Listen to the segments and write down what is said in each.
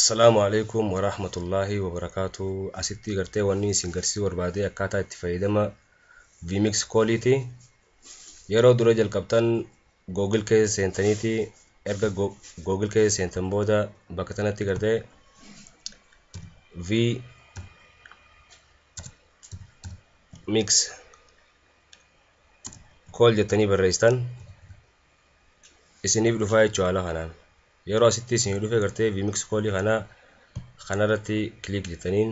Assalaamu alaikum warahmatullaahi wabarakaatu. Asitti gartee wanni isin garsiisuu barbaade akkaataa itti fayyadama vMix kooliiti. Yeroo dura jalqabtan Google keessa seentaniiti, erga Google keessa seentan booda bakka tanatti gartee vMix call jettanii barreessitan isiniif dhufaa jechuudha haala kanaan. Yeroo asitti isinii dhufe gartee vMix koolii kana kanarratti click jettaniin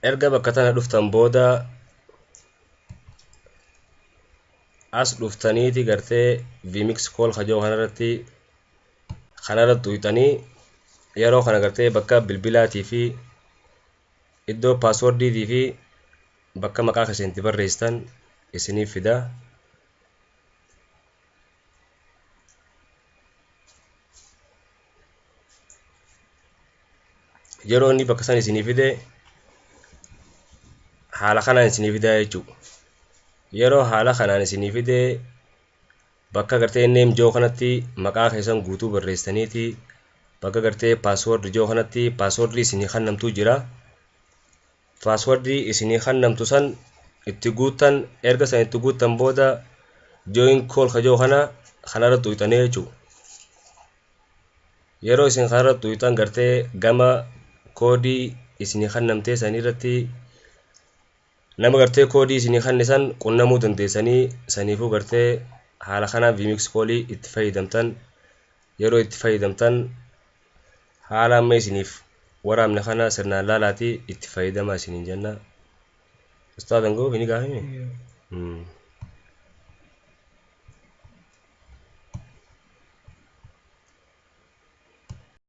erga bakka tana dhuftan booda as dhuftaniiti gartee vMix call kajoo kanarratti kanarratti tuqxanii yeroo kana gartee bakka bilbilaatii fi iddoo paaswordiitii fi bakka maqaa keessan itti barreessitan isiniif fida. Yeroo inni bakka san isinii fide haala kanaan isinii fidaa jechuudha. Yeroo haala kanaan isinii fide bakka gartee name joo kanatti maqaa keessan guutuu barreessitaniiti, bakka gartee paasword joo kanatti paaswordii isinii kennamtuu jira. Paaswordii isinii kennamtu san itti guuttan, erga san itti guuttan booda join call kajoo kana kanarra tuqxanii jechuudha. Yeroo isin kanarra tuqxan gartee gama koodii isinii kennamtee san irratti nama gartee koodii isinii kenne san qunnamuu dandeessanii, saniifuu gartee haala kanaan vMix koolii itti fayyadamtan. Yeroo itti fayyadamtan haala amma isiniif waraabne kana sirnaan laalaatii itti fayyadamaa isiniin jenna. Ustaaz Angoo ni gaafime?